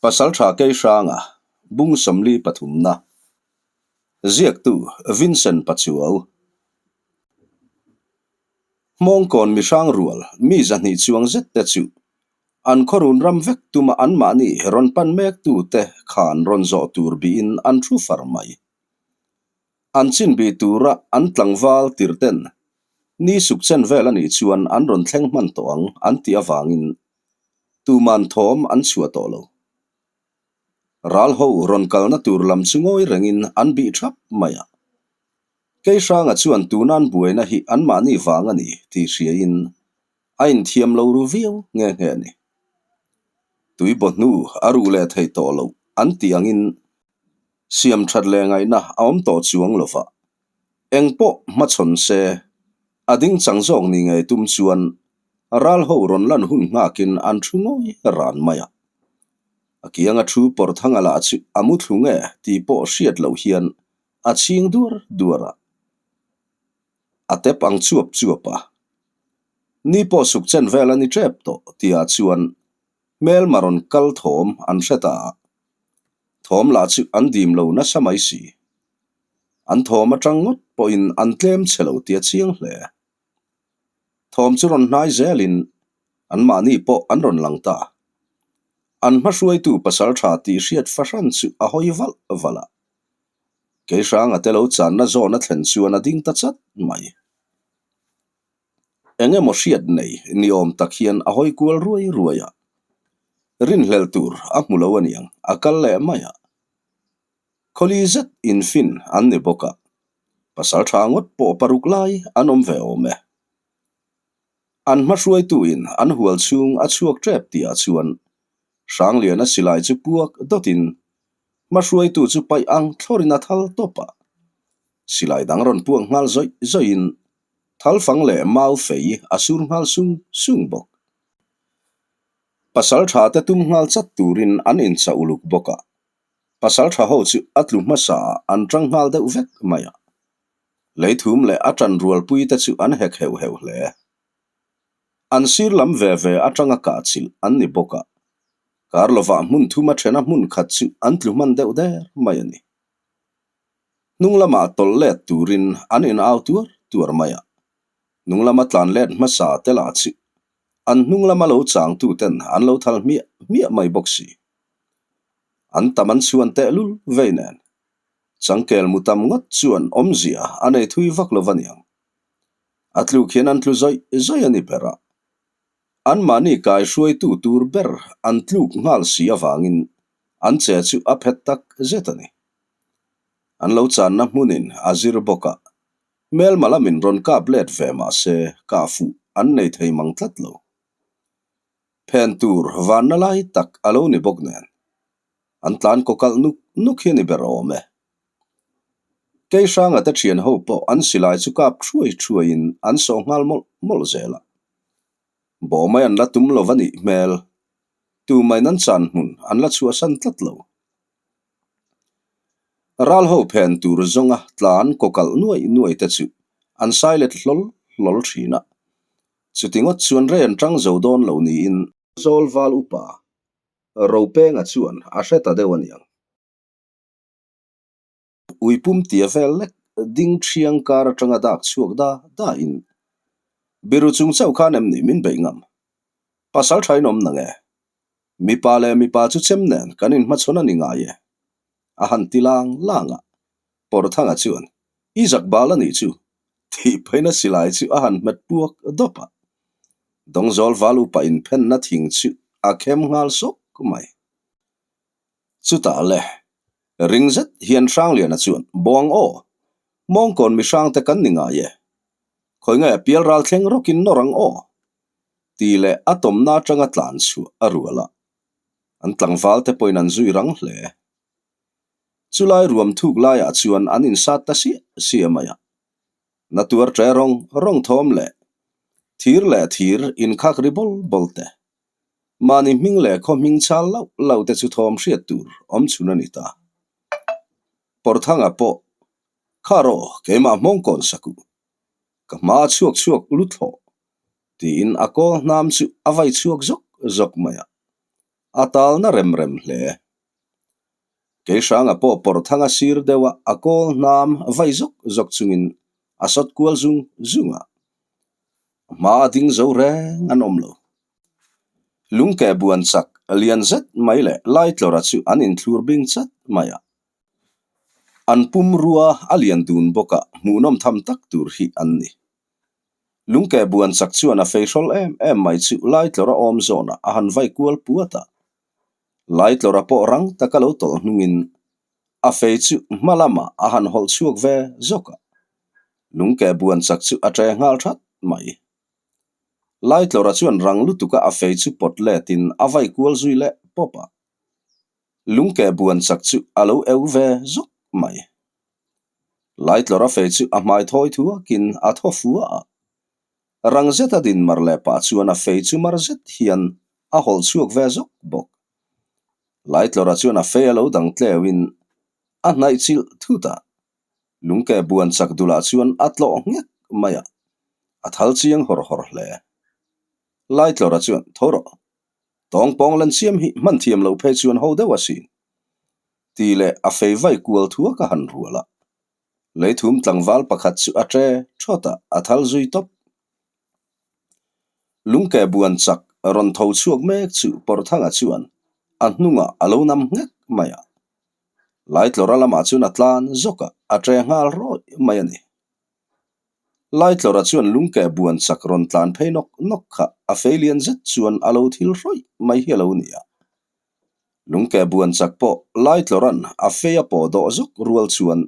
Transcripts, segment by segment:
Pasaltha Keihranga, Bung 43 na, Ziaktu Vincent Pachuau. Hmawngkawn mihrang rual mi 200 chuang zet te chu an khawrun ram vek tuma anmahni rawn pan mektu te khan rawn zawh tur bihin an thu far mai. An chin bih tura an tlangval tirten ni suk chen vel a nih chuan an rawn thleng hman tawh ang an tih avangin tuman thawm an chhuah tawh lo. Ral ho rawn kalna tur lam chu ngawi rengin an bih thap mai a. Keihranga chuan tunan buaina hi anmahni vang a ni tih hriain a inthiam lo ru viau nghe nghe a ni. Tuibaw hnu a ruh leh thei tawh loh an tih angin siam that leh ngaihna a awm tawh chuang lo va, eng pawh hmachhawn se a ding chang zawk ni ngei tum chuan ral ho rawn lan hun nghakin an thu ngawi ran mai a. A kianga thu pawrh thanga lah chu a mu thlu nge tih pawh hriat loh hian a chhing duar duar a, a tep ang chuap chuap a. Ni pawh suk chen vel a ni tep tawh tihah chuan hmelma rawn kal thawm an hre ta a, thawm lah chu an dim lo nasa mai si. An thawm atang ngawt pawhin an tlem chhe lo tih a chiang hle. Thawm chu rawn hnai zelin anmahni pawh an rawn lang ta. An hmahruaitu pasal tha tih hriat fahran chu a hawi valh valh a. Keihranga te lo channa zawn a thlen chuan a ding ta chat mai. Eng emaw hriat nei ni awm tak hian a hawi kual ruai ruai a, rinhlelh tur a hmu lo aniang a kal leh mai a. Khawli zet infin an ni bawk a, pasal tha ngawt pawh paruk lai an awm ve awm e. An hmahruaituin an hual chhung a chhuak tep tihah chuan Hrangliana silai chu puak dawtin hmahruaitu chu paih ang thlawrin a thal tawp a. Silai dang rawn puak nghal zawih zawihin thalfang leh mau fei a sur nghal sung sung bawk. Pasal tha te tum nghal chat turin an inchah uluk bawk a, pasal tha ho chu a tlu hmasa ah an tang nghal deuh vek mai a. Leithum leh a tan rualpui te chu an hek heuh heuh hle. An sir lam ve ve atanga kah chilh an ni bawk a, kar lovah hmun thuma thena hmun khat chu an tlu hman deuh der mai a ni. Hnung lamah tawlh let turin an in au tuar tuar mai a, hnung lama tlan let hmasa te lah chu an hnung lama lo changtu ten an lo thal hmiah hmiah mai bawk si. An tam an chhuan tehlul vei nen changkel mu tam ngawt chuan awmzia a nei thui vak lo aniang. A tluk hian an tlu zawih zawih a ni ber a, anmahni kai hruaitu tur ber an tluk nghal si avangin an che chu a phet tak zet a ni. An lo channa hmunin a zir bawk a, hmelma lamin rawn kap let ve mah se kah fuh an nei thei mang tlat lo. Phen tur vanna lai tak a lo ni bawk nen, an tlan kaw kalh nuk nuk hi a ni ber awm e. Keihranga te thian ho pawh an silai chu kap thuai thuaiin an sawh nghal mawlh mawlh zel a. Bawmai an la tum lo va nih hmel, tumaiin an chan hmun an la chhuahsan tlat lo. Ral ho phen tur zawnga tlan kaw kalh nuai nuai te chu an sai let hlawl hlawl thin a, chuti ngawt chuan rei an tang zo dawn lo niin Zawl val upa Ropenga chuan a hre ta deuh aniang. Uipum tia vel lek ding thiang kar atanga dak chhuak da da in biru chung chauh khan em ni min beih ngam? Pasal tha in awm nang e. Mipa leh mipa chu chem nen kan inhmachhawn a ni ngai e. A han ti lang lang a, Pawrthanga chuan i zak bal a nih chu tih phaina silai chu a han hmet puak dawp a. Dawngzawl val upa inphenna thing chu a khem nghal sawk mai. Chutah le, ring zet hian Hrangliana chuan, Buang aw, mawngkawn mihrangte kan ni ngai e. Khawi nge pial ral thleng rawkin nawr ang aw? Tih leh a tawmna atanga tlan chhuah a rual a. An tlangval te pawhin an zui rang hle. Chulai ruam thuk laiah chuan an insat ta siah siah mai a. Na tuar ṭe rawng rawng thawm leh thir leh thir inkhak ri bawl bawl te. Mahni hming leh khaw hming chal lauh lauh te chu thawm hriat tur awm chhun a ni ta. Pawrthanga pawh, Kha rawh, keimah hmawng kawn sak u. Ka hma a chhuak chhuak lu thlawh, tiin a kawl hnam chu a vai chhuak zawk zawk mai a. A talna rem rem hle. Keihranga pawh Pawrthanga sir deuha a kawl hnam vai zawk zawk chungin a sawt kual zung zung a. A hma a ding zo reng an awm lo. Lungkeh buan chak lian zet mai leh Laitlawra chu an inthlur bing chat mai a. An pumrua a lian dun bawk a, hmuhnawm tham tak tur hi an ni. Lungkeh buan chak chuan a feihrawl em em mai chu Laitlawra awm zawnah a han vai kual puat a. Laitlawra pawh rang taka lo tawlh hnungin a fei chu hma lamah a han hawlh chhuak ve zawk a. Lungkeh buan chak chu a ṭe nghal that mai. Laitlawra chuan rang lutuka a fei chu pawt letin a vai kual zui leh pawp a. Lungkeh buan chak chu a lo eu ve zawk mai. Laitlawra fei chu a hmai thawi thuakin a thaw fua a. Rang zeta din mar leh pah chuan a fei chu mar zet hian a hawlh chhuak ve zawk bawk. Laitlawra chuan a fei a lo dang tleuin a hnaih chilh thut a. Lungkeh buan chak dulah chuan a tlawh nghek mai a, a thal chiang hawr hawr hle. Laitlawra chuan, Tho rawh. Tawng pawng lan siam hi hman thiam loh phei chuan ho deuh asin. Ti leh a fei vai kual thua ka han rual a. Leithum tlangval pakhat chu a ṭe ṭhawt a, a thal zui tawp. Lungkeh buan chak rawn tho chhuak mek chu Pawrthanga chuan a hnungah a lo nam nghek mai a. Laitlawra lamah chuan a tlan zawk a, a ṭe nghal rawih mai a ni. Laitlawra chuan lungkeh buan chak rawn tlan phei nawk nawk kha a fei lian zet chuan a lo thil hrawih mai hi a lo ni a. Lungkeh buan chak pawh Laitlawra'n a fei a pawh dawh zawk rual chuan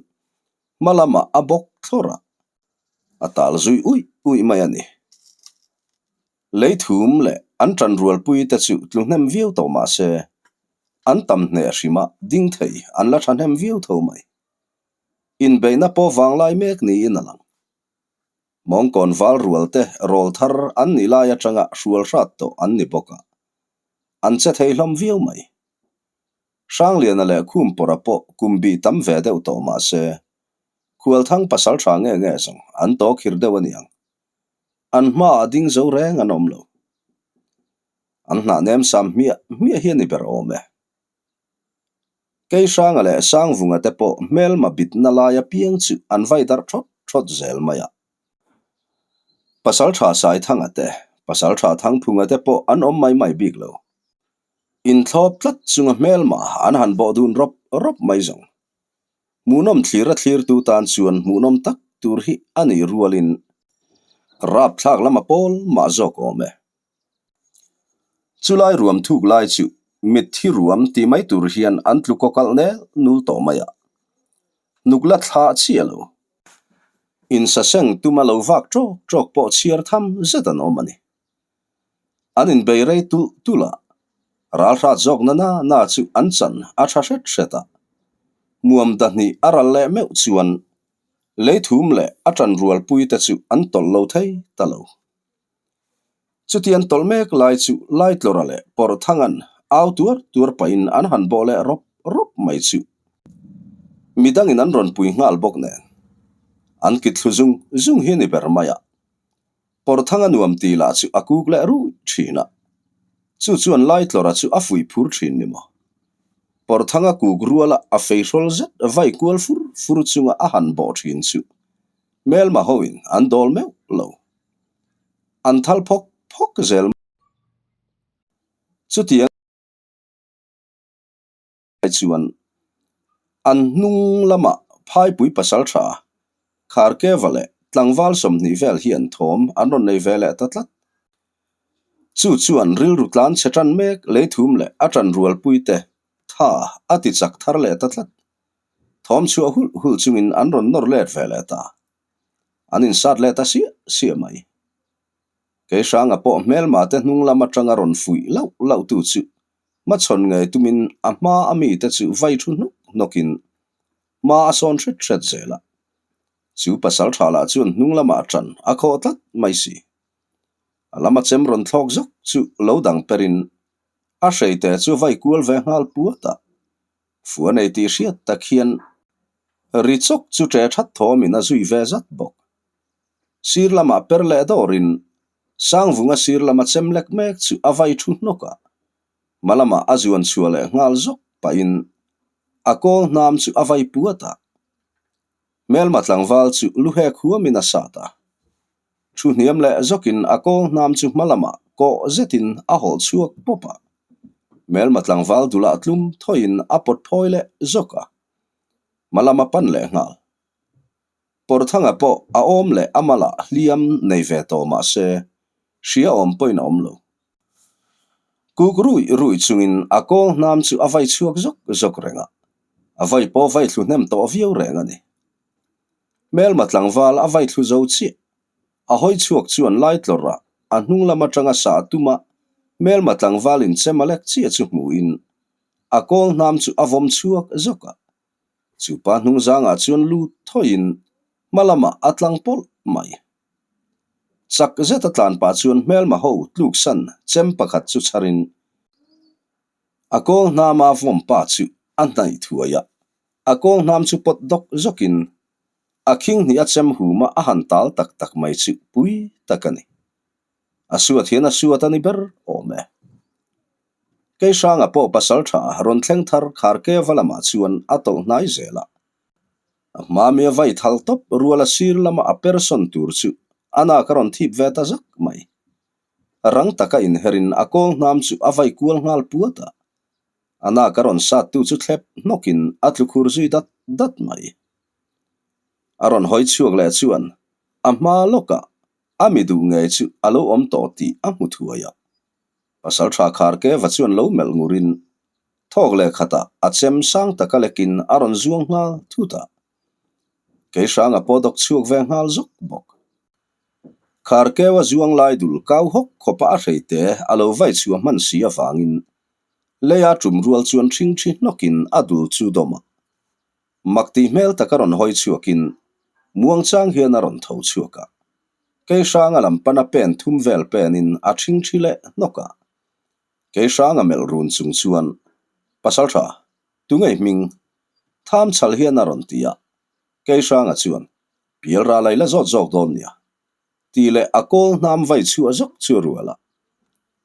hma lamah a bawk thlawr a, a tal zui uih uih mai a ni. Leithum leh an ṭan rualpui te chu tlu hnem viau tawh mah se, an tam hneh hrima ding thei an la ṭhahnem viau tho mai. Inbeihna pawh vanglai mek niin a lang. Mawngkawn val rual te rawl thar an nih lai atanga hrual hrat tawh an ni bawk a, an che thei hlawm viau mai. Hrangliana leh Khumpawra pawh kum bi tam ve deuh tawh mah se, Khualthang pasal tha nge nge zawng an tawk hir deuh a niang. An hmaah ding zo reng an awm lo. An hnah nem sam hmiah hmiah hi a ni ber awm e. Keihranga leh Sangvunga te pawh hmelma bitna lai apiang chu an vai darh thawt thawt zel mai a. Pasaltha Saithanga te, Pasaltha Thangphunga te pawh an awm mai mai bik lo. Inthlawp tlat chunga hmelma an han bawh dun rawp rawp mai zawng. Hmuhnawm thlir a thlirtu tan chuan hmuhnawm tak tur hi a nih rualin rapthlak lama pawl mah zawk awm e. Chulai ruam thuk lai chu mitthi ruam ti mai tur hian an tlu kaw kalh nel nul tawh mai a, hnuk la thlah chiah lo. Insaseng tuma lo vak tawk tawk pawh chhiar tham zet an awm a ni. An inbei rei tulh tulh a, ralhrat zawk na na na chu an chan a tha hret hret a. Muam dahnih a ral leh meuh chuan leithum leh a tanrualpui te chu an tawlh lo thei ta lo. Chutiang tawlh mek lai chu Laitlawra leh Pawrhthanga'n au tuar tuar pahin an han bawh leh rawp rawp mai chu midangin an rawn pui nghal bawk nen an kit thlu zung zung hi a ni ber mai a. Pawrthanga nuam ti lah chu a kuk leh ruih thin a, chu chuan Laitlawra chu a fuih phur thin ni maw? Pawrthanga kuk ruala a feihrawl zet vai kual fur fur chunga a han bawh thin chu hmelma hoin an dawl meuh lo. An thal phawk phawk zel chutiang chuan an hnung lamah phaipui pasal tha Kharkeva leh tlangval 20 vel hian thawm an rawn nei ve leh ta tlat. Chu chuan rilru tlan chhe tan mek leithum leh a tan rualpui te tha a ti chak thar leh ta tlat. Thawm chhuah hulh hulh chungin an rawn nawr let ve leh ta. An insat leh ta siah siah mai. Keihranga pawh hmelma te hnung lam atanga rawn fuih lauh lauh tu chu hmachhawn ngei tumin a hma a mite chu vai thu hnawk hnawkin hma a sawn hret hret zel a. Chu pasal tha lah chuan hnung lamah tan a khawh tlat mai si. A lama chem rawn thlawk zawk chu lo dang perin a hreite chu vai kual ve nghal puat a. Fu a nei tih hriat tak hian ri chawk chu ṭe ṭhat thawmin a zui ve zat bawk. Sir lamah per leh dawrin Sangvunga sir lama chem lek mek chu a vai thu hnawk a. Hma lamah a zuan chhuah leh nghal zawk pahin a kawl hnam chu a vai puat a. Hmelma tlangval chu lu hek huamin a sat a. Thu hniam leh zawkin a kawl hnam chu hma lamah kawh zetin a hawlh chhuak pawp a. Hmelma tlangval dulah tlum thawiin a pawt phawi leh zawk a. Hma lam a pan leh nghal. Pawrthanga pawh a awm leh a malah hliam nei ve tawh mah se, hria awm pawhin a awm lo. Kuk ruih ruih chungin a kawl hnam chu a vai chhuak zawk zawk reng a, a vai pawh vai thlu hnem tawh viau reng a ni. Hmelma tlangval a vai thlu zo chiah. A hawi chhuak chuan lai tlawrh a, a hnung lam atanga sah tuma hmelma tlangval in chem a lek chiah chu hmuhin a kawl hnam chu a vawm chhuak zawk a. Chupa hnung zangah chuan lut thawiin hma lamah a tlang pawlh mai. Chak zeta tlan pah chuan hmelma ho tluksan chem pakhat chu chharin a kawl hnama vawm pa chu a hnaih thuai a, a kawl hnam chu pawt dawk zawkin a khing hnih a chem huma a han tal tak tak mai chu pui tak a ni. A suat hian a suat a ni ber awm e. Keihranga pawh pasal tha rawn thleng thar Kharkeva lamah chuan a tawlh hnai zel a. A hma mi a vai thal tawp rual a sir lama a person tur chu a nak a rawn thip ve ta zak mai. Rang taka inherin a kawl hnam chu a vai kual nghal puat a. A nak a rawn sat tu chu thlep hnawkin a tlu khur zui dat dat mai. A rawn hawi chhuak leh chuan a hma lawkah a mi duh ngei chu a lo awm tawh tih a hmu thuai a. Pasal tha Kharkeva chuan lo melh ngurin thawk leh khatah a chem sang taka lekin a rawn zuang nghal thut a. Keihranga pawh dawk chhuak ve nghal zawk bawk. Kharkeva zuang lai dul kau hawk khawpa a hreite a lo vai chhuah hman si avangin leia tum rual chuan ṭhingṭhi hnawkin a dul chu dawm a. Mak tih hmel taka rawn hawi chhuakin muangchang hian a rawn tho chhuak a. Keihranga lam pana pen thum vel penin a ṭhingṭhi leh hnawk a. Keihranga melh run chung chuan, Pasal tha, tungei hming? Tham chhal hian a rawn ti a. Keihranga chuan, Pial ral ai la zawt zawk dawn nia. Tih leh a kawl hnam vai chhuah zawk chu a rual a.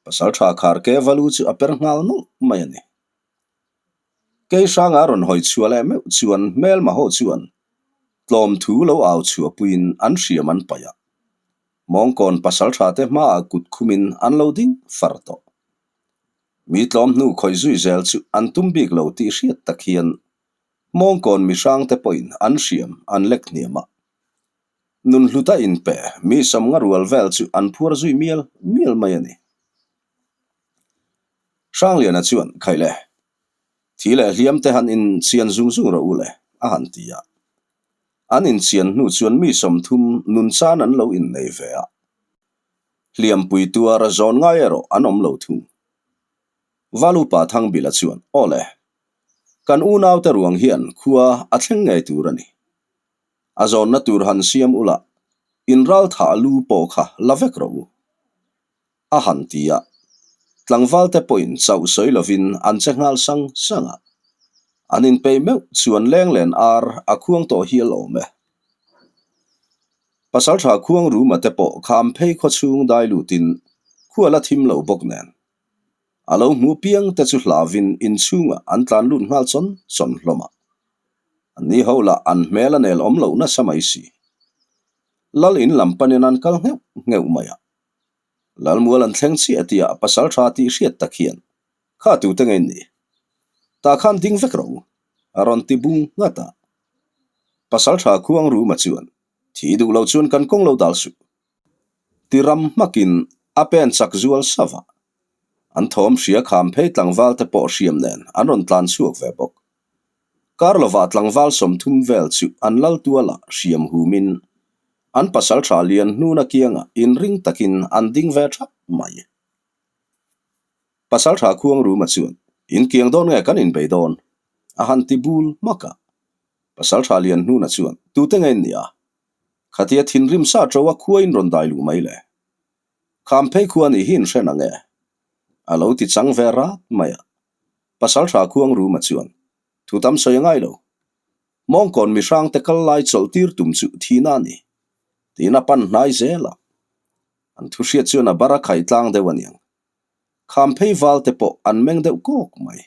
Pasal tha khar ke valu chu a per nghal nawlh mai a ni. Keihranga rawn hawi chhuah leh meuh chuan hmelma ho chuan tlawm thu lo au chhuah puiin an hriam an paih a. Mawngkawn pasal tha te hmaah kut khumin an lo ding far tawh. Mi tlawm hnu khawih zui zel chu an tum bik lo tih hriat tak hian Mawngkawn mihrang te pawhin an hriam an lek hniam a. Nun hluta inpe mi samnga rual vel chu an phuar zui mial mial mai a ni. Hrangliana chuan, Khaih le, thi leh hliam te han inchian zung zung rawh u le, a han ti a. An inchian hnu chuan mi 30 nun chan an lo innei ve a. Hliampui tuar zawn ngai erawh an awm lo thung. Valupa Thangbila chuan, Aw le, kan unaute ruang hian khua a thleng ngei tur a ni. A zawnna tur han siam ula, in ral thah lu pawh kha la vek rawh u. A han ti a, tlangvalte pawhin chauh sawi lovin an che nghal sang sang a. An inpeih meuh chuan lenglen ar a khuang tawh hial awm e. Pasaltha khuang ruma te pawh kham phei khaw chhung dai lutin khua la thim lo bawk nen. A lo hmu piang te chu hlauhin inchhungah an tlan lut nghal chawn chawn hlawm a. Anni ho lah an hmel a nel awm loh nasa mai si. Lal in lam panin an kal ngheuh ngheuh mai a. Lalmual an thleng chiah tia pasal tha tih hriat tak hian kha tute ngei ni? Tah khan ding vek rawh u, a rawn ti bung nghat a. Pasal tha khuang ruma chuan thi duh lo chuan kan kawng lo dal suh. Ti ram hmakin a pen chak zual sauh a. An thawm hria kham phei tlangval te pawh hriam nen an rawn tlan chhuak ve bawk. Kar lovah tlangval 30 vel chu an lal tualah hriam humin an pasal tha lian hnuna kiangah inring takin an ding ve thap mai. Pasal tha khuang ruma chuan, In kiang dawn nge kan inbei dawn? a han ti bul hmak a. Pasal tha lian hnuna chuan, Tute nge in nia? Khatia thinrim sa to a khua in rawn dai luh mai le. Kham phei khua nih hi in hre na nge? A lo ti chang ve rat mai a. Pasal tha khuang ruma chuan, Thu tam sawi a ngai lo. Mawngkawn mihrang te kal lai chawlh tir tum chu thihna a ni. Tiin a pan hnai zel a. An thu hriat chuan a bar a khaih tlang deuh a niang. Khamphei val te pawh an meng deuh kawk mai.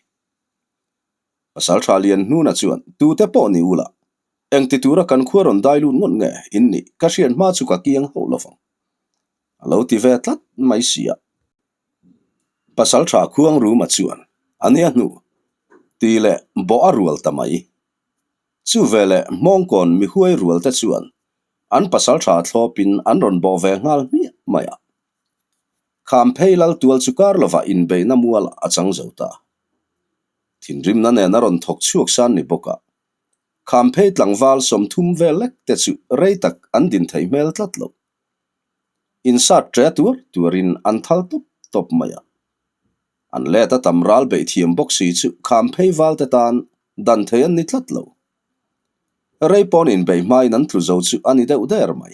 Pasalṭha Lianhnuna chuan, Tute pawh ni ula, engti tura kan khua rawn dai lut ngawt nge in nih ka hriat hma chu ka kiang hauh lovang. A lo ti ve tlat mai si a. Pasalṭha Khuangruma chuan, A nia hnu, ti leh bawh a rual ta mai. Chu veleh Hmawngkawn mihuai rual te chuan an pasalṭha thlawpin an rawn bawh ve nghal hmiah mai a. Khamphei lal tual chu kar lovah inbeihna mual a chang zo ta. Thinrimna nen a rawn thawk chhuak san ni bawk a, Khamphei tlangval 30 vel lek te chu rei tak an din theih hmel tlat lo. Insat ṭe tuar tuarin an thal tawp tawp mai a. An let a tam ral beih thiam bawk si chu Khamphei val te tan dan thei an ni tlat lo. Rei pawn inbeih hmain an tlu zo chu a ni deuh der mai.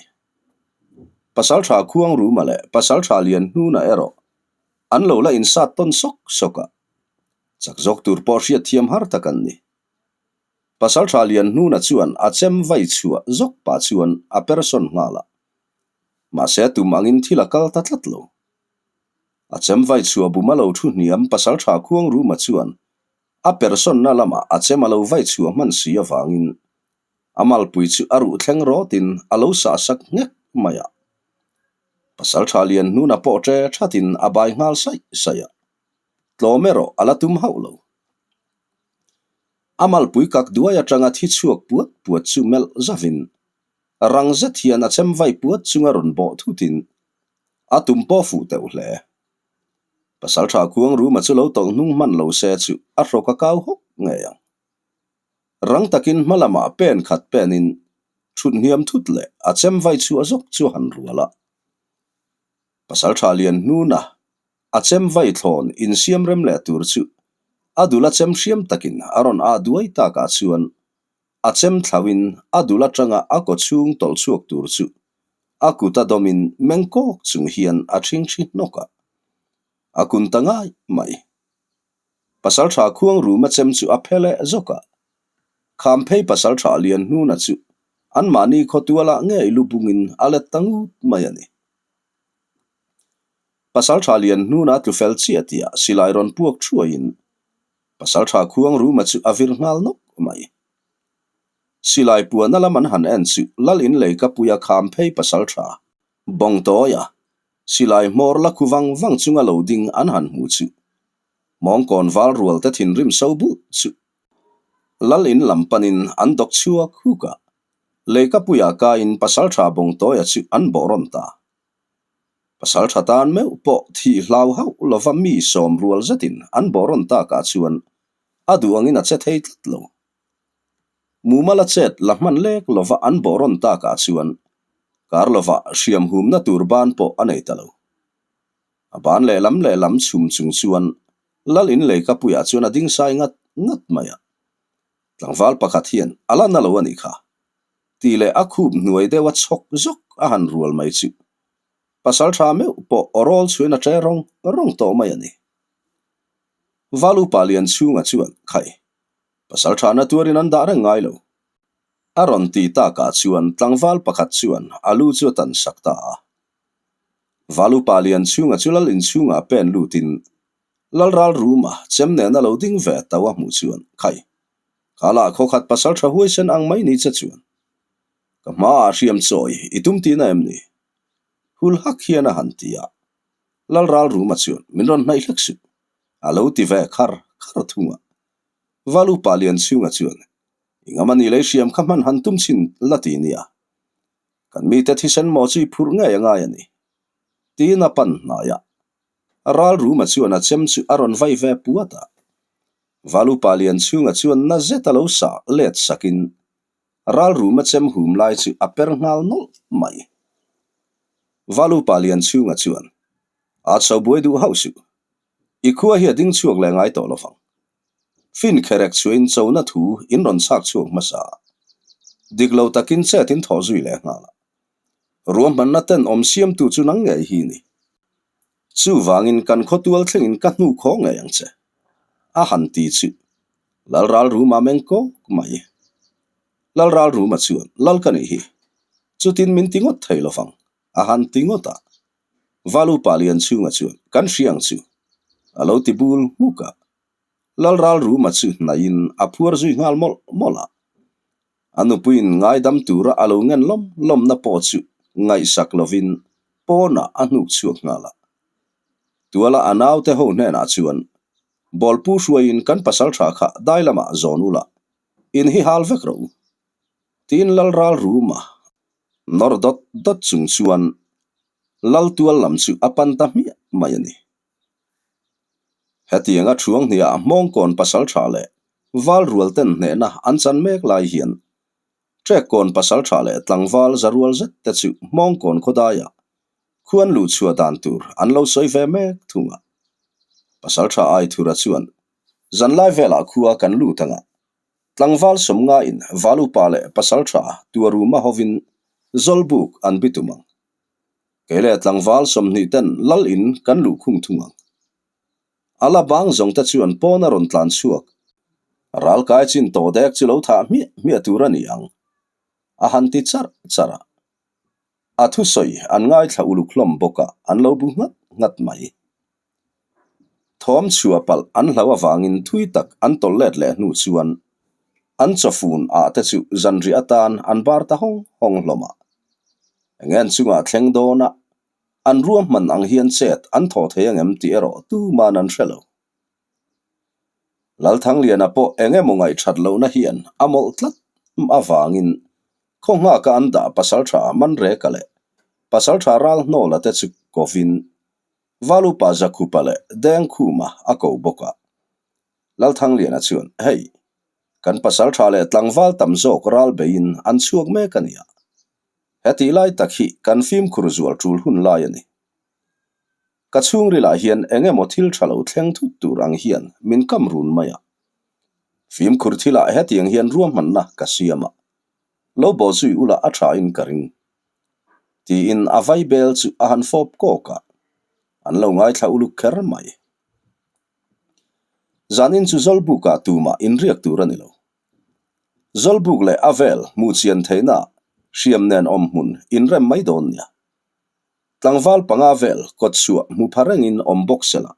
Pasalṭha Khuangruma leh Pasalṭha Lianhnuna erawh an lo la insat tawn sawk sawk a, chak zawk tur pawh hriat thiam har tak an ni. Pasalṭha Lianhnuna chuan a chem vai chhuah zawk pah chuan a persawn nghal a, mahse tum angin thil a kal ta tlat lo. A chem vai chhuah bum a lo thu hniam Pasalṭha Khuangruma chuan a persawnna lamah a chem a lo vai chhuah hman si avangin A malpui chu a ruh thleng rawtin a lo sah sak nghek mai a. Pasalṭha lian hnuna pawh ṭe ṭhatin a bai nghal saih saih a. Tlawm erawh a la tum hauh lo. A malpui kak duai aṭanga thi chhuak puat puat chu melh zavin rang zet hian a chem vai puat chunga rawn bawh thutin a tum pawh fuh teuh hle. Pasalṭha khuang ruma chu lo tawlh hnung hman lo se chu a hrawk a kau hawk ngei ang. Rang takin hma lamah pen khat penin thut hniam thut leh a chem vai chhuah zawk chu a han rual a. Pasalṭha lian hnuna a chem vai thlawn insiam rem leh tur chu a dul a chem hriam takin a rawn ah duai takah chuan a chem thlauhin a dul atanga a kaw chhung tawlh chhuak tur chu a kut a dawmin meng kawk chung hian a ṭhingṭhi hnawk a, a kun ta ngai mai. Pasalṭha khuang ruma chem chu a phe leh zawk a. Khamphei pasalṭha lian hnuna chu anmahni khawtualah ngei lu bungin a let ta ngut mai a ni. Pasalṭha lian hnuna tlu fel chiah tihah silai rawn puak thuaiin pasalṭha khuang ruma chu a vir nghal nawk mai. Silai puahna lam an han en chu Lal inlei ka puia Khamphei pasalṭha Bawngtawia Silai hmawr la khu vang vang chunga lo ding an han hmu chu Mawngkawn val rual te thinrim so bulh chu Lal in lam panin an dawk chhuak huk a, Leikapuia kaiin Pasaltha Bawngtawia chu an bawh rawn ta. Pasaltha tan meuh pawh thih hlau hauh lova mi sawm rual zetin an bawh rawn takah chuan a duh angin a che thei tlat lo. Mumal a chet la hman lek lova an bawh rawn takah chuan kar lova hriam humna tur ban pawh a nei ta lo. A ban lehlam lehlam chhum chung chuan Lal in leikapuiah chuan a ding sai ngat ngat mai a. Tlangval pakhat hian a la na lo a nih kha tih leh a khup hnuai deuha chhawk zawk a han rual mai chu pasal tha meuh pawh aw rawl chhuin a ṭe rawng rawng tawh mai a ni. Val upa Lianchhunga chuan khai Pasal thahna tuarin an dah reng ngai lo. A rawn ti takah chuan tlangval pakhat chuan a lu chu a tan sak ta a. Val upa lian chhunga chu lal inchhungah pen lutin lal ral ruma chem nena lo ding ve tau a hmuh chuan, Khai, ka lah khawkhat pasal tha huaisen ang mai ni che chuan ka hmaah hriam chawi i tum tihna em ni? Hul hak hian a han ti a. Lal ral ruma chuan, Min rawn hnaih hlek suh, a lo ti ve khar khar thung a. Val upa lian chhunga chuan, I ngam a ni lei hriam kha hman han tum chhin la ti nia. Kan mite thisen maw chu i phurh ngei a ngai a ni. Tiin a pan hnai a. Ral ruma chuan a chem chu a rawn vai ve puat a. Val upa lian chhunga chuan na zet a lo sah let sakin ral ruma chem hum lai chu a per nghal nawlh mai. Val upa lian chhunga chuan, A chho buai duh hauh suh. I khua hi a ding chhuak leh ngai tawh lovang. Fin kherek chhuahin chona thu in rawn chhak chhuak hmasa a, dik lo takin chet in thawh zui leh nghal a. Ruahmanna ten awm siamtu chu nang ngei hi ni. Chuvangin kan khawtual thlengin ka hnu khaw ngei ang che. A han ti chu Lalral Ruma meng kawk mai. Lalral Ruma chuan, Lal ka nih hi. Chutin min ti ngawt thei lovang, a han ti ngawt a. Valu pa lian chhunga chuan, Kan hria ang chu. A lo ti bul hmuk a. Lalral Ruma chu hnaihin a phuar zui nghal mawlh mawlh a. A nupuiin ngaidam tura a lo ngen lawm lawmna pawh chu ngaihsak lovin pawnah a hnuk chhuak nghal a. Tuala a naute ho hnenah chuan, Bawlpu hruaiin kan pasal tha kha dai lamah zawn ula, in hi hal vek rawh u. Tiin Lalral Ruma nawr dawt dawt chung chuan Laltual lam chu a pan ta hmiah mai a ni. Hetianga Thuanghniah Hmawngkawn pasaltha leh Valrual ten hnehna an chan mek lai hian Trekkawn pasaltha leh tlangval zarual zet te chu Hmawngkawn khawdaiah khuan luhchhuah dan tur an lo sawi ve mek thung a. Pasaltha Aithura chuan zanlai velah khua kan lut anga tlangval sawmngain Valupa leh pasaltha Tuaruma hovin Zawlbuk an bitum ang. Kei leh tlangval 20 ten lal in kan luh khung thung ang. A la bang zawng te chuan pawn a rawn tlan chhuak. Ral kai chin tawh dek chu lo thah hmiah hmiah tur a ni ang. A han ti charh charh a. A thusawi an ngaithla uluk hlawm bawk a, an lo bu nghat nghat mai. Thawm chhuah palh an hlau avangin thui tak an tawlh let leh hnu chuan an chawfun ah te chu zanriah atan an bar ta hawng hawng hlawm a. Engen chungah thleng dawn a, an ruahman ang hian chet an thawh thei angem tih erawh tuman an hre lo. Lalthangliana pawh eng emaw ngaihthat lohna hian a mawlh tlat avangin khaw nghaka an dah pasaltha Manreka leh pasaltha Ralhnawla te chu kovin Valupa Zakhupa leh Dengkhuma a ko bawk a. Lalthangliana chuan, Hei, kan pasaltha leh tlangval tam zawk ral beiin an chhuak mek a nia. Hetih lai tak hi kan fimkhur zual tul hun lai a ni. Ka chhungrilah hian eng emaw thil tha lo thleng thut tur ang hian min kam run mai a. Fimkhur thilah hetiang hian ruahmanna ka siam a, lo bawhzui ula a thain ka ring. Tiin a vai bel chu a han fawp kawk a, an lo ngaithla uluk kher mai. Zanin chu Zawlbukah tumah inriak tur a ni lo. Zawlbuk leh a vel hmuh chian theihna hriam nen awm hmun inrem mai dawn nia. Tlangval panga vel kawtchhuah hmu pha rengin awm bawk se la.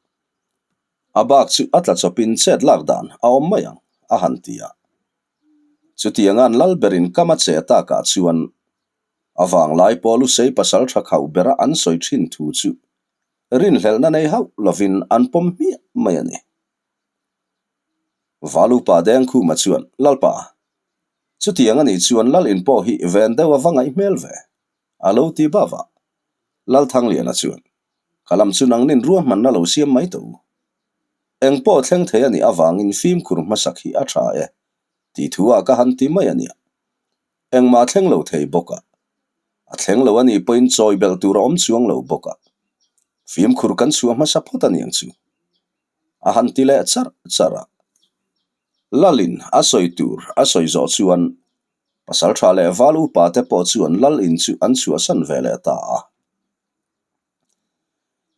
A bak chu a tla chawpin chet lak dan a awm mai ang, a han ti a. Chutianga'n lal berin kam a che takah chuan a vanglai pawh Lusei pasal tha khauh bera an sawi thin thu chu rinhlelhna nei hauh lovin an pawm hmiah mai a ni. Valupa Dengkhuma chuan, Lalpa, chutiang a nih chuan lal in pawh hi ven deuh a va ngaih hmel ve, a lo ti bava. Lalthangliana chuan, Ka lam chu nangnin ruahmanna lo siam mai tawh u. Eng pawh thleng thei a nih avangin fimkhur hmasak hi a tha e, tih thu ah ka han ti mai a nia. Engmah thleng lo thei bawk a. A thleng lo a nih pawhin chawi belh tur a awm chuang lo bawk a. Fimkhur kan chhuah hmasa phawt a niang chu. A han ti leh charh charh a. Lalin a sawi tur a sawi zawh chuan Pasaltha leh Val upa te pawh chuan Lal in chu an chhuahsan ve leh ta a.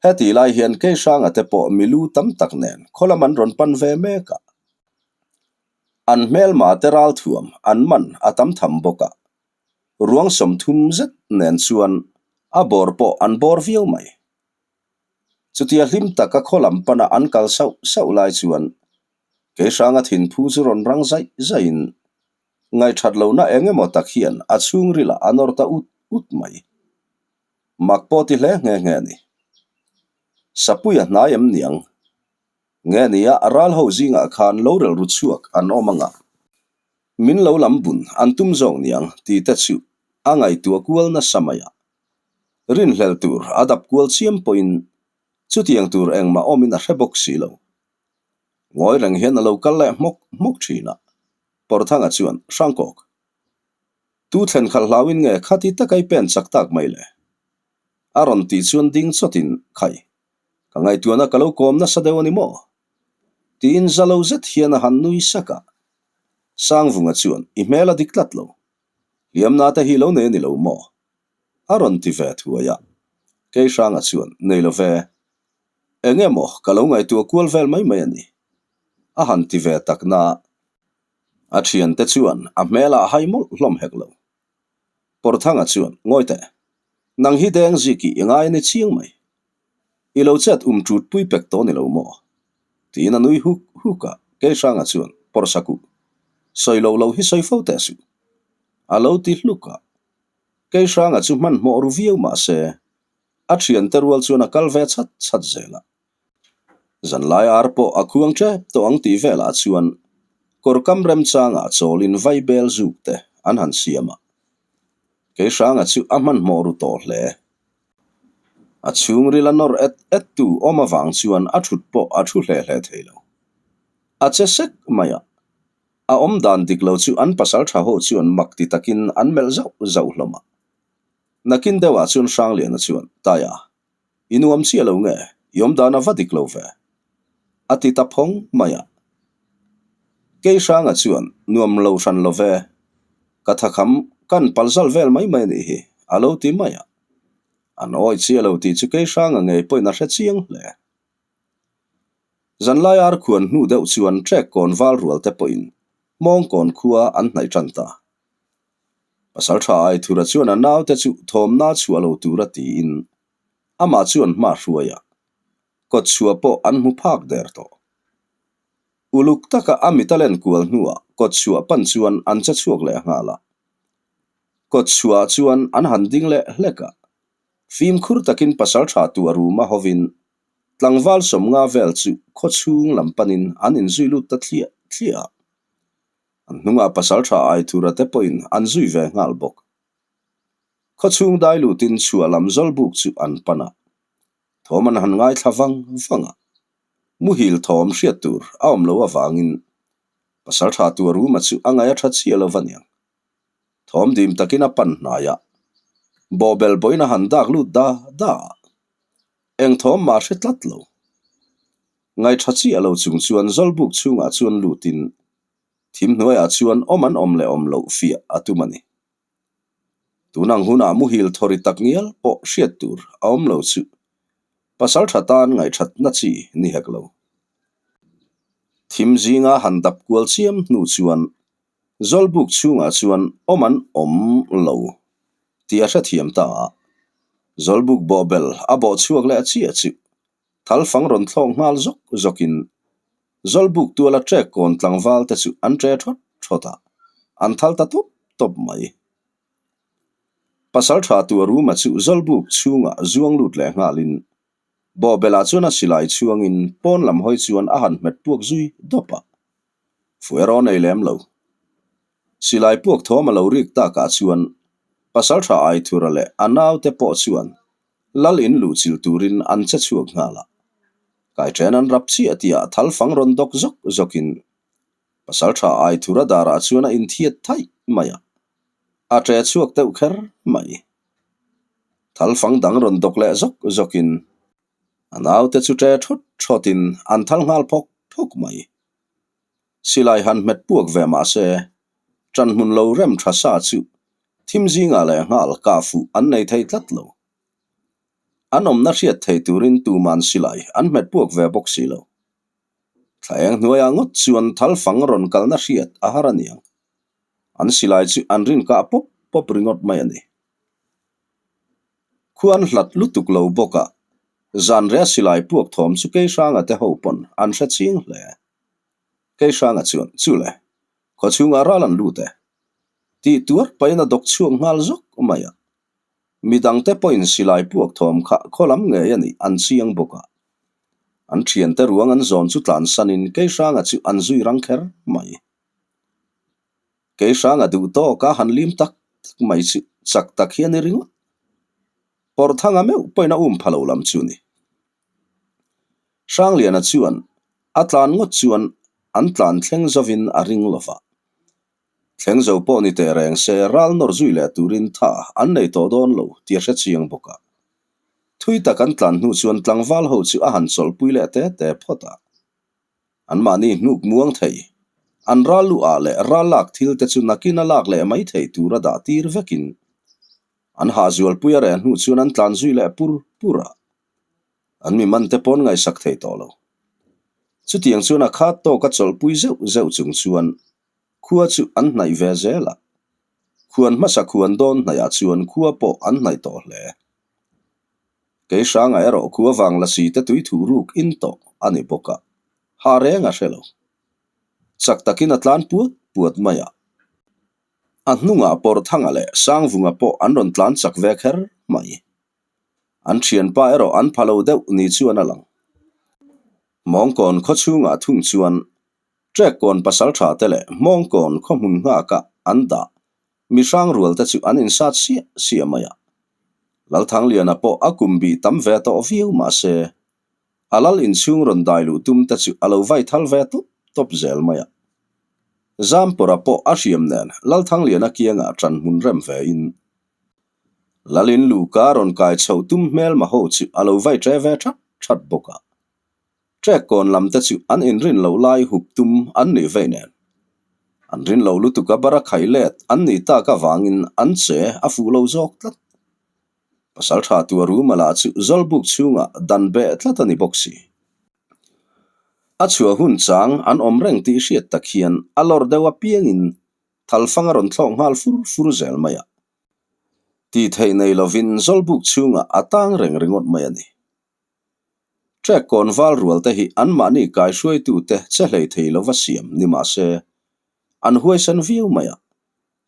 Hetih lai hian Keihranga te pawh milu tam tak nen khawlam an rawn pan ve mek a. An hmelma te ralthuam an man a tam tham bawk a. Ruang 30 zet nen chuan a bawr pawh an bawr viau mai. Chutia hlim taka khawlam pana an kal sauh sauh lai chuan Keihranga thinphu chu rawn rang zaih zaihin ngaihthat lohna eng emaw tak hian a chhungrilah a nawr ta ut ut mai. Mak pawh ti hle nghe nghe a ni. Sapuia hnai em niang? Nge nia ral ho zingah khan lo relru chhuak an awm anga min lo lam bun an tum zawk niang tih te chu a ngaihtuah kual nasa mai a. Rinhlelh tur a dap kual chiam pawhin chutiang tur engmah awmin a hre bawk si lo. Ngawi reng hian a lo kal leh hmawk hmawk thin a, Pawrthanga chuan, Hrangkawk, Tu thlen khalh hlauin nge khati taka i pen chak tak mai le? A rawn tih chuan ding chawtin, Khai, ka ngaihtuahna ka lo kawm nasa deuh a ni maw? Tiin za lo zet hian a han nui sak a. Sangvunga chuan, I hmel a dik tlat lo. Hliamna te hi lo nei a ni lo maw? A rawn ti ve thuai a. Keihranga chuan, Nei lo ve. Eng emaw ka lo ngaihtuah kual vel mai mai a ni. A han ti ve tak na. A thiante chuan a hmelah hai mawlh hlawm hek lo. Pawrthanga chuan, Ngawi teh, nang hi deng ziki i ngai a ni chiang mai. I lo chet um tut pui pek tawh ni lo maw? Tiin a nui huk huk a, Keihranga chuan, Pawrhsak u, sawi lo lo hi sawi fo teh suh. A lo ti hluk a. Keihranga chu hmanhmawh ru viau mah se, a thiante rual chuan a kal ve chhat chhat zel a. Zanlai ar pawh a khuang tep tawh ang tih velah chuan kawr kam remchangah chawlin vaibel zuk te an han siam a. Keihranga chu a hmanhmawh ru tawh hle. A chhungril a nawr et et tu awm avang chuan a thut pawh a thu hle hle thei lo. A che sek mai a, a awm dan dik lo chu an pasal tha ho chuan mak ti takin an melh zauh zauh hlawm a. Nakin deuhah chuan Hrangliana chuan, Taia, i nuam chiah lo nge? I awm dan a va dik lo ve. A ti ta phawng mai a. Kei Hranga chuan, Nuam lo hran lo ve. Ka thakham kan palzal vel mai mai a nih hi, a lo ti mai a. An awi chiah lo tih chu kei Hranga ngei pawhin a hre chiang hle. Zanlai ar khuan hnu deuh chuan trek kawn val rual te pawhin Hmawngkawn khua an hnaih tan ta. Pasal tha Aithura chuan a naute chu thawmna chhuah lo tura tiin amah chuan hma hruai a, kawt chhuah pawh an hmu phak der tawh. Uluk taka a mit a len kual hnuah kawt chhuah pan chuan an che chhuak leh nghal a. Kawt chhuahah chuan an han ding leh hlek a, fimkhur takin pasal tha tua ruma hovin tlangval sawmnga vel chu khawchhung lam panin an inzui lut ta thliah thliah a. An hnungah pasal tha Aithura te pawhin an zui ve nghal bawk. Khawchhung dai lutin chhuah lam zawlbuk chu an pan a, thawm an han ngaithla vang vang a. Muhil thawm hriat tur a awm lo avangin pasal tha tua ruma chu a ngaih a tha chiah lo va niang. Thawm dim takin a pan hnai a, bawhbel pawhin a han dak lut da da a, eng thawm mah a hre tlat lo. Ngaihṭha chiah lo chung chuan zawlbuk chhungah chuan lutin thim hnuaiah chuan awm an awm leh awm loh fiah a tum a ni. Tun ang hunah muhil thawri tak ngial pawh hriat tur a awm lo chu pasal ṭha tan ngaihṭhatna chi ni hek lo. Thim zinga han dap kual chiam hnu chuan zawlbuk chhungah chuan awm an awm lo tih a hrethiam ta a, zawlbuk bawhbel a bawh chhuak leh chiah chu Thalfang rawn thlawk nghal zawk zawkin Zawlbuk tuala trek kawn tlangval te chu an tre thawt thawt a, an thal ta tawp tawp mai. Pasal tha tua Ruma chu Zawlbuk chhungah zuang lut leh nghalin Bawhbelah chuan a silai chhuangin pawn lam hawi chuan a han hmet puak zui dawp a. Fuero nei lem lo. Silai puak thawm a lo rik takah chuan Pasal tha Aithura leh a naute pawh chuan Lal in luh chilh turin an che chhuak nghal a. Kaiṭhen an rap chiah tihah thal fang rawn dawk zawk zawkin pasal tha Aithura darah chuan a inthiat thaih mai a, a ṭe chhuak deuh kher mai. Thal fang dang rawn dawk leh zawk zawkin a naute chu ṭe thawt thawtin an thal nghal phawk phawk mai. Silai han hmet puak ve mah se, ṭan hmun lo rem ṭha sa chu thim zingah leh nghal kah fuh an nei thei tlat lo. An awmna hriat thei turin tuman silai an hmet puak ve bawk si lo. Thla eng hnuaiah ngawt chuan thal fang rawn kalna hriat a har aniang. An silai chu an rin kah pawp pawp ringawt mai a ni. Khuan hlat lutuk lo bawk a, zanriah silai puak thawm chu Keihranga te ho pawn an hre ching hle. Keihranga chuan, Chu le, khawchhungah ral an lut e. Tih tuar pahin a dawk chhuak nghal zawk mai a. Midangte pawhin silai puak thawm kha khaw lam ngei a nih an chiang bawk a. An thiante ruang an zawn chu tlansanin Keihranga chu an zui rang kher mai. Keihranga duh tawka han lim tak tak mai chu chak tak hi a ni ringawt. Pawrhthanga meuh pawhin a um pha lo lam chu ni. Hrangliana chuan a tlan ngawt chuan an tlan thleng zovin a ring lo va. Thleng zo pawh ni teh reng se ral nawr zui leh turin tha an nei tawh dawn lo tih a hre chiang bawk a. Thui tak an tlan hnu chuan tlangval ho chu a han chawlhpui leh te te phawt a. Anmahni hnuk muang thei, an ral luh ah leh ral lak thil te chu nakin a lak leh mai thei tura dah tir vekin an hahzualpui a reh hnu chuan an tlan zui leh pur pur a. An mi man te pawn ngaihsak thei tawh lo. Chutiang chuan a khat tawk a chawlhpui zeuh zeuh chung chuan khua chu an hnaih ve zel a. Khuan hmasa khuan dawn hnaihah chuan khua pawh an hnaih tawh hle. Kei hrangah erawh khua vang lasi te tui thuh ruk in tawh a ni bawk a. Ha reng a hre lo. Chak takin a tlan puat puat mai a. A hnungah Pawrthanga leh Sangvunga pawh an rawn tlan chak ve kher mai. An thianpa erawh an pha lo deuh ni chuan a lang. Mawngkawn khaw chhungah thung chuan Trekkawn pasaltha te leh Hmawngkawn khaw hmun nghaka an dah mi hrang rual te chu an insat siah siah mai a. Lalthangliana pawh a kum bih tam ve tawh viau mahse A lal inchhung rawn dai luh tum te chu a lo vai thal ve tawp tawp zel mai a. Zampawra pawh a hriam nen Lalthangliana kiangah ṭan hmun rem ve in Lalin Luka rawn kai chhoh tum hmelma ho chu a lo vai ṭe ve ṭhat ṭhat bawk a. Ṭek kawn lam te chu an inrin loh lai hup tum an nih vei nen an rin lo lutuk a bara khai let an nih tak avangin an che a fuh lo zawk tlat. Pasalṭha tua Ruma lah chu Zawlbuk chhungah dan beh tlat a ni bawk si. A chhuah hun chang an awm reng tih hriat tak hian a lawr deuh apiangin thalfang a rawn thlawk nghal fur fur zel mai a. Tih theih nei lovin Zawlbuk chhungah a tang reng ringawt mai a ni. Trek kawn val rual te hi anmahni kaihruaitute che hlei thei lova siam ni mah se, an huaisen viau mai a,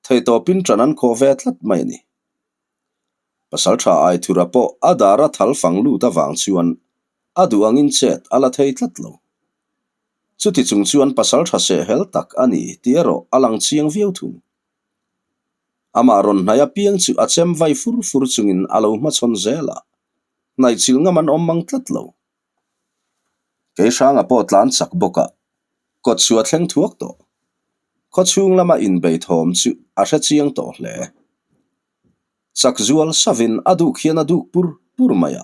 theihtawpin ṭan an khawh ve tlat mai a ni. Pasalṭha Aithura pawh a dar a thal fang lut avang chuan a duh angin chet a la thei tlat lo. Chuti chung chuan pasalṭha sehhel tak a ni tih erawh a lang chiang viau thung. Amah rawn hnaih apiang chu a chem vai fur fur chungin a lo hmachhawn zel a, hnaihchilh ngam an awm mang tlat lo. Kei hranga pawh tlan chak bawk a, kawt chu a thleng thuak tawh. Khaw chhung lama inbei thawm chu a hre chiang tawh hle. Chak zual savin a duk hian a duk pur pur mai a,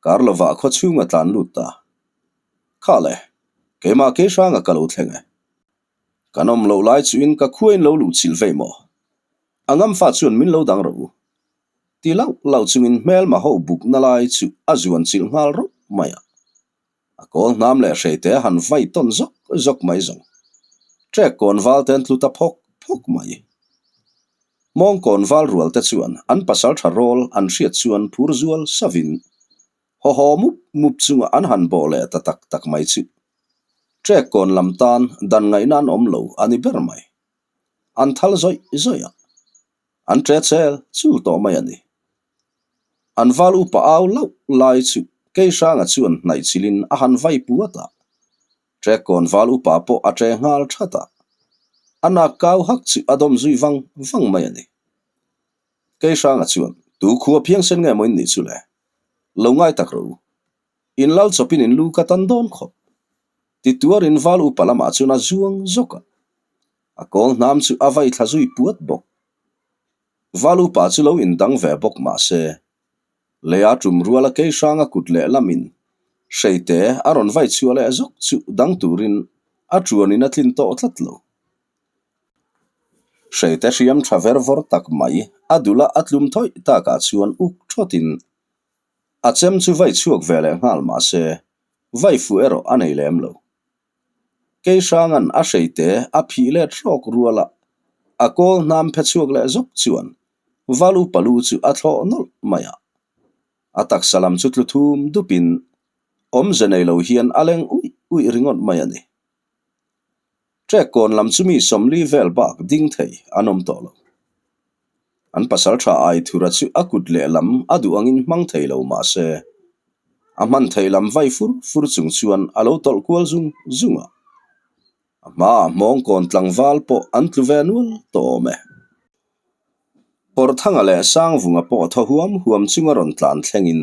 kar lovah khaw chhung a tlan lut ta. Kha le, keimah kei hranga ka lo thleng e. Kan awm loh lai chuin ka khuain lo luh chilh vei maw? A ngamfa chuan min lo dang rawh u. Ti lauh lauh chungin hmelma ho bukna lai chu a zuan chilh nghal rawh mai a. A kawl hnam leh hreite a han vai tawn zawk zawk mai zawng. Trek kawn val te an tlu ta phawk phawk mai. Mawng kawn val rual te chuan an pasal tha rawl an hriat chuan phur zual savin haw haw mup mup chunga an han bawh leh ta tak tak mai chu. Trek kawn lam tan dan ngaihna an awm lo a ni ber mai. An thal zawih zawih a. An ṭe chel chul tawh mai a ni. An val upa au lauh lai chu Keihranga chuan hnaih chilin a han vai puat a. Ṭekkawn val upa pawh a ṭe nghal ṭhat a. A nak kau hak chu a dawm zui vang vang mai a ni. Keihranga chuan, Tu khua phiangsen nge maw in nih chu le? Lo ngai tak rawh u. In lal chawpin in lu ka tan dawn khawp. Ti tuarin val upa lamah chuan a zuang zawk a. A kawl hnam chu a vai thla zui puat bawk. Val upa chu lo indang ve bawk mah se, leia tum ruala kei hranga kut leh lamin hreite a rawn vai chhuah leh zawk chu dang turin a tuanin a tlin tawh tlat lo. Hreite hriam tha ver vawr tak mai a dula a tlum thawih takah chuan uk thawtin a chem chu vai chhuak ve leh nghal mah se, vai fuh erawh a nei lem lo. Kei hranga'n a hreite a phih let hrawk rual a, a kawl hnam phe chhuak leh zawk chuan Valu palu chu a thlawh nawlh mai a. A taksa lam chu tlu thum dupin awmze nei lo hian a leng uih uih ringawt mai a ni. Trek kawn lam chu mi 40 vel bak ding thei an awm tawh lo. An pasal tha Aithura chu a kut lehlam a duh angin hmang thei lo mah se, a hman theih lam vai fur fur chung chuan a lo tawlh kual zung zung a. A hmaah hmawngkawn tlangval pawh an tlu ve nual tawh awm e. Pawrthanga leh Sangvunga pawh thaw huam huam chunga rawn tlan thlengin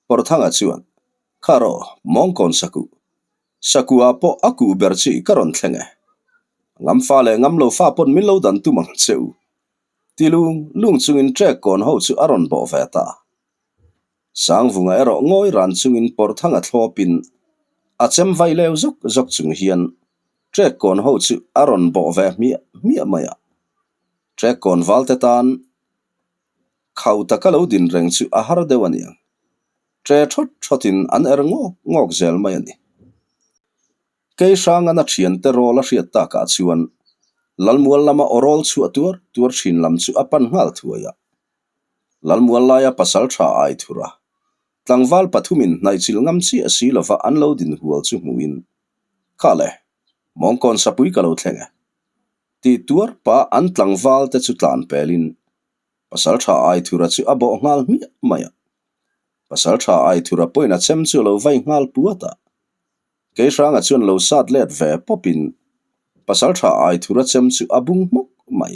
Pawrthanga chuan, Kha rawh, hmawngkawn sakuh, Sakua pawh a kuh ber chi ka rawn thleng e. Ngam fa leh ngam lo fa pawn min lo dan tum ang che u. Ti lung lung chungin trek kawn ho chu a rawn bawh ve ta. Sangvunga erawh ngawi ran chungin Pawrthanga thlawpin a chem vai leu zawk zawk chung hian trek kawn ho chu a rawn bawh ve hmiah hmiah mai a. Trek kawn valte tan khau taka lo din reng chu a har deuh a niang. Ṭe ṭhawt ṭhawtin an er ngawk ngawk zel mai a ni. Kei hrangan a ṭhiante rawl a hriat takah chuan Lalmual lama aw rawl chhuah tuar tuar ṭhin lam chu a pan nghal thuai a. Lalmual laia pasal ṭha ai thur a, tlangval pathumin hnaihchilh ngam chiah si lova an lo din hual chu hmuhin. Kha le, Mawngkawn sapui ka lo thleng e. Tih tuar pah an tlangval te chu tlan pelin Pasalṭha Aithura chu a bawh nghal hmiah mai a. Pasalṭha Aithura pawhin a chem chu a lo vai nghal puat a. Keihranga chuan lo sat let ve pawpin Pasalṭha Aithura chem chu a bung hmawk mai.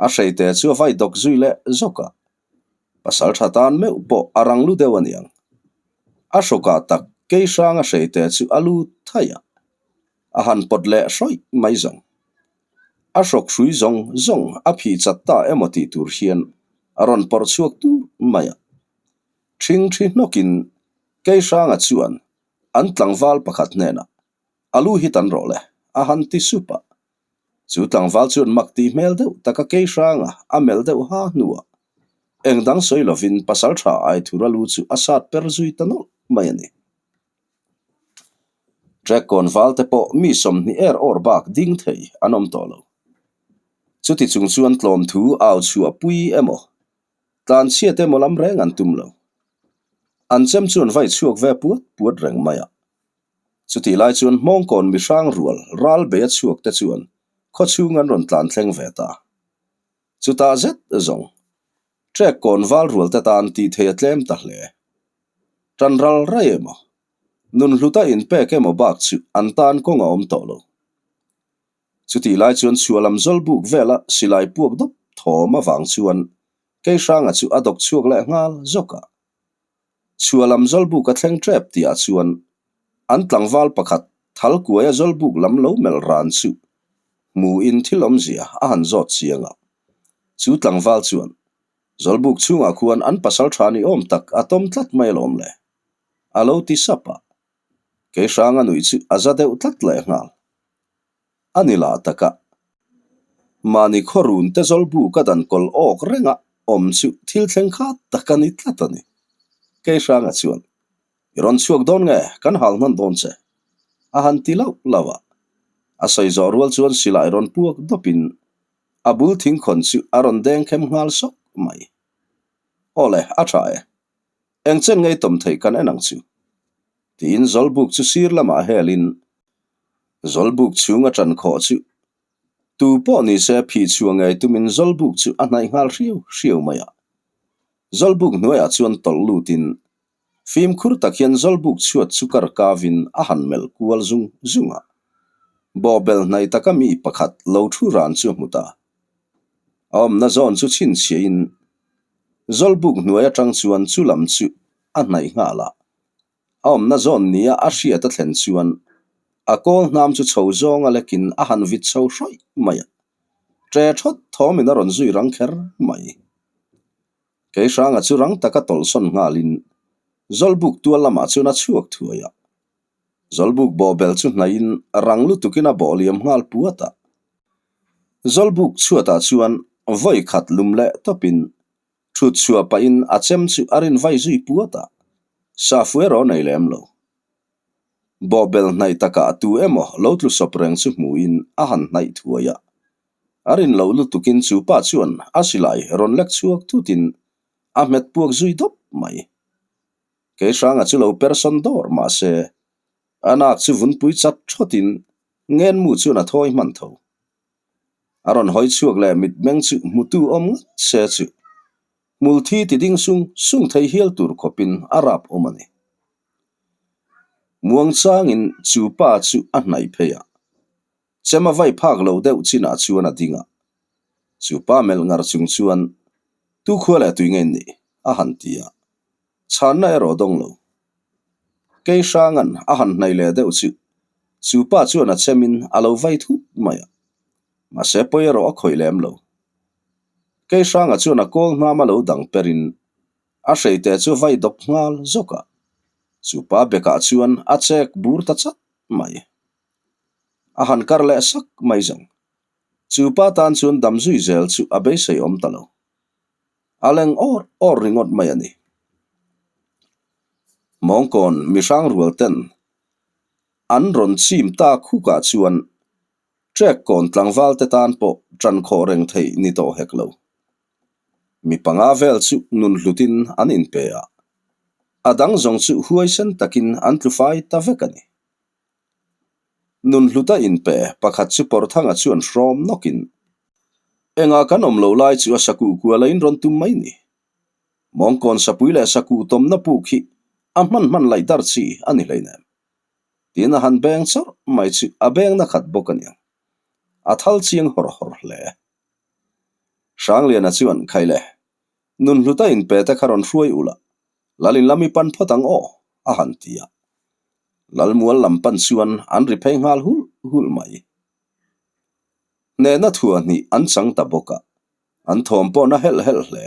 A hreite chu a vai dawk zui leh zawk a. Pasalṭha tan meuh pawh a rang lu deuh a niang. A hrawkah tak Keihranga hreite chu a lut thai a. A han pawt leh hrawih mai zawng. A hrawk hrui zawng zawng a phih chat ta emaw tih tur hian a rawn pawrh chhuak tur mai a. Ṭhing ṭhi hnawkin Keihranga chuan an tlangval pakhat hnenah a lu hi tan rawh le a han ti sup a. Chu tlangval chuan mak tih hmel deuh taka Keihranga a melh deuh ha hnuah eng dang sawi lovin pasalṭha Aithura lu chu a sat per zui ta nawlh mai a ni. Trek kawn val te pawh mi 20 er awr bak ding thei an awm tawh lo. Chuti chung chuan tlawm thu au chhuah pui emaw, tlan chhiat emaw lam reng an tum lo. An chem chuan vai chhuak ve puat puat reng mai a. Chutih lai chuan Hmawngkawn mi hrang rual ral bei a chhuak te chuan khawchhung an rawn tlan thleng ve ta. Chutah zet zawng, Trek kawn val rual te tan tih thei a tlem ta hle. Tan ral rai emaw, nun hluta inpek emaw bak chu an tan kawng a awm tawh lo. Chutih lai chuan chhuah lam zawl buk vela silai puak dawp thawm avang chuan Keihranga chu a dawk chhuak leh nghal zawk a. Chhuah lam zawl buk a thleng tep tihah chuan an tlangval pakhat thal kuaia zawl buk lam lo melh ran chu hmuin thil awmzia a han zawt chiang a. Chu tlangval chuan Zawlbuk chhungah khuan an pasal tha ni awm tak a tawm tlat mai alawm le? A lo ti sap a. Keihranga nuih chu a za deuh tlat leh nghal. A ni lah taka. Mahni khawrun te zawlbuk a dan kawl awk renga awm chu thil thleng khat tak a ni tlat a ni. Keihranga chuan, I rawn chhuak dawn nge kan hal hman dawn che? A han ti lauh lauh a. A sawi zawh rual chuan silai rawn puak dawpin A bul thingkhawn chu a rawn deng khem nghal sawk mai. Aw le, a tha e. Eng chen ngei tawm theih kan en ang chu. Tiin Zawlbuk chu sir lamah helin Zawlbuk chhung a ṭan khawh chu tu pawh ni se phih chhuah ngei tumin Zawlbuk chu a hnaih nghal hriau hriau mai a. Zawlbuk hnuaiah chuan tawlh lutin Fimkhur tak hian Zawlbuk chhuat chu kar kavin a han melh kual zung zung a. Bawhbel hnaih taka mi pakhat lo thu ran chu a hmu ta. A awmna zawn chu chhinchhiahin Zawlbuk hnuai atang chuan chu lam chu a hnaih nghal a. A awmna zawn nia a hriat a thlen chuan a kawl hnam chu chho zawng a lekin a han vit chho hrawih mai a. Ṭe thawt thawmin a rawn zui rang kher mai. Keihranga chu rang taka tawlhsawn nghalin Zawlbuk tual lamah chuan a chhuak thuai a. Zawlbuk bawhbel chu hnaihin rang lutukin a bawh liam nghal puat a. Zawlbuk chhuatah chuan vawi khat lum leh tawpin thut chhuah pahin a chem chu a rin vai zui puat a, safu erawh a nei lem lo. Bawhbel hnaih takah tu emaw lo tlu sawp reng chu hmuhin a han hnaih thuai a. A rin loh lutukin chu pa chuan a silai rawn lek chhuak thutin a hmet puak zui dawp mai. Keihranga chu lo persawn dawr mah se, a nak chu vunpui chat thawtin ngenmu chuan a thawi hman tho. A rawn hawi chhuak leh mitmeng chu hmutu awm ngat se chu hmulthi ti ding sung sung thei hial tur khawpin a rap awm a ni. Muangchangin chu pa chu a hnaih phei a. Chem a vai phak lo deuh chinah chuan a ding a. Chu pa melh ngar chung chuan, Tu khua leh tui nge nih? a han ti a. Chhanna erawh dawng lo. Kei hranga'n a han hnaih leh deuh chu, chu pa chuan a chemin a lo vai thut mai a. Mahse pawi erawh a khawih lem lo. Kei hranga chuan a kawl hnam a lo dang perin a hreite chu vai dawp nghal zawk a. Chu pa bekah chuan a chek bur ta chat mai. A han kar leh sak mai zawng. Chu pa tan chuan dam zui zel chu a beisei awm ta lo. A leng awr awr ringawt mai a ni. Mawngkawn mihrang rual ten an rawn chim tak hukah chuan trek kawn tlangval te tan pawh ṭan khawh reng theih ni tawh hek lo. Mi panga vel chu nun hlutin an inpe a, a dang zawng chu huaisen takin an tlu fai ta vek a ni. Nunhluta inpe pakhat chu Pawrthanga chuan hrawm nawkin, Engah kan awm lo lai chu a sakuh kual a inrawn tum mai ni. Mawngkawn sapui leh sakuh tawmna puk hi a hman hman laih dar chi a ni hleinem. Tiin a han beng chawrh mai chu a bengna khat bawk a niang. A thal chiang hawr hawr hle. Hrangliana chuan, Khaile, Nunhluta inpe te kha rawn hruai ula, Lalin lam i pan phawt ang aw, a han ti a. Lalmual lam pan chuan an ri phei nghal hulh hulh mai. Hnehna thua hnih an chang ta bawk a, an thawm pawh na helh helh hle.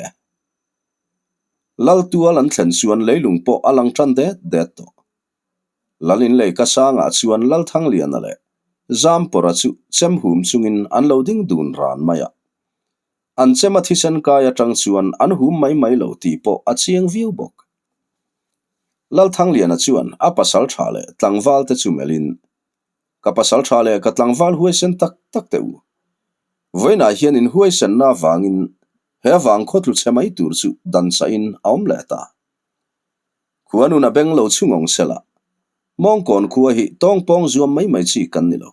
Laltual an thlen chuan leilung pawh a lang tan det det tawh. Lalin lei ka sangah chuan Lalthangliana leh Zampawra chu chem hum chungin an lo ding dun ran mai a. An chem a thisen kai atang chuan an hum mai mai lo tih pawh a chiang viau bawk. Lalthangliana chuan a pasal tha leh tlangval te chu melhin, Ka pasal tha leh ka tlangval huaisen tak tak teh u. Vawiinah hian in huaisenna avangin he avang khawtlu chhe mai tur chu dan chahin a awm leh ta. Khua nun a beng lo chhung awng sela, Mawngkawn khua hi tawngpawng zuam mai mai chi kan ni lo.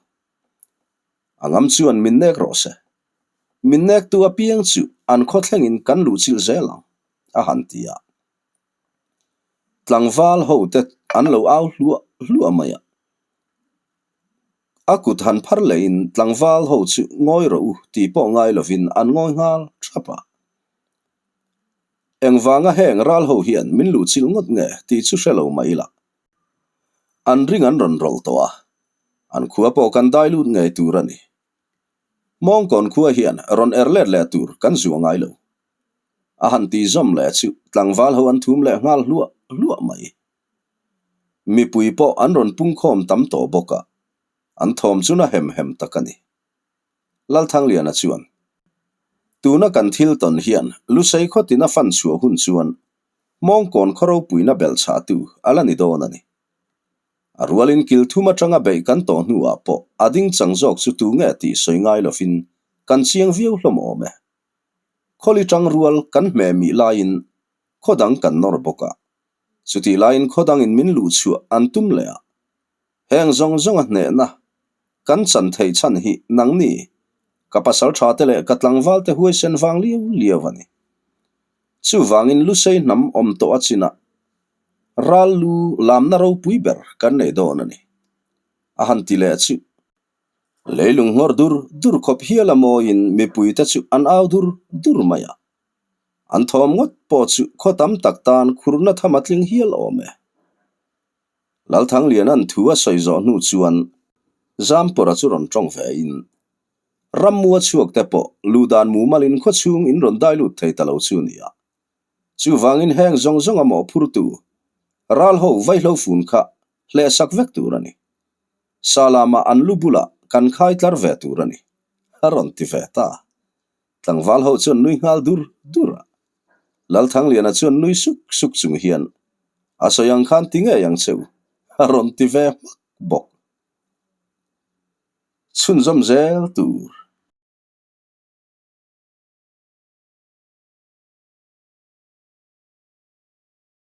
A ngam chuan min nek rawh se. Min nektu apiang chu an khaw thlengin kan luhchilh zel ang, a han ti a. Tlangval hote an lo au hluah hluah mai a. A kut han phar lehin tlangval ho chu ngawi rawh u tih pawh ngai lovin an ngawi nghal thap a. Engvanga heng ral ho hian min luhchilh ngawt nge tih chu hre lo mai ila. An ring an rawn rawlh tawh a, an khua pawh kan dai lut ngei tur a ni. Mawngkawn khua hian rawn er let leh tur kan zuah ngai lo. A han ti zawm leh chu tlangval ho an thum leh nghal hluah hluah mai. Mipui pawh an rawn pungkhawm tam tawh bawk a, an thawm chu na hem hem tak a ni. Lalthangliana chuan, Tuna kan thil tawn hian Lusei khawtin a fan chhuah hun chuan Mawngkawn khaw ropuina belhchhahtu a la ni dawn a ni. A rualin kil thum atanga beih kan tawh hnuah pawh a ding chang zawk chu tu nge tih sawi ngai lovin kan chiang viau hlawm awm e. Khawli tang rual kan hmeh mih laiin khaw dang kan nawr bawk a, chutih laiin khaw dangin min luh chhuah an tum leh a. Heng zawng zawnga hnehna kan chan theih chhan hi nangni, ka pasal tha te leh ka tlangval te huaisen vang liau liau a ni. Chuvangin Lusei hnam awm tawh a chinah ral lu lamna ropui ber kan nei dawn a ni, a han ti leh chu. Leilung nghawr dur dur khawp hial a mawiin mipuite chu an au dur dur mai a. An thawm ngawt pawh chu khaw tam tak tan khurna tham a tling hial awm e. Lalthangliana'n thu a sawi zawh hnu chuan Zampawra chu rawn tawng ve in, Rammua chhuak te pawh luhdan mumalin khaw chhung in rawn dai lut thei ta lo chu nia. Chuvangin heng zawng zawng a mawhphurtu ral ho vaihlo fun kha hlehsak vek tur a ni. Salama an lu bulah kan khai tlar ve tur a ni, a rawn ti ve ta. Tlangval ho chuan nui nghal dur dur a. Lalthangliana chuan nui suk suk chung hian, A sawi ang khan ti ngei ang che u, a rawn ti ve hmak bawk. Chhunzawm zel tur.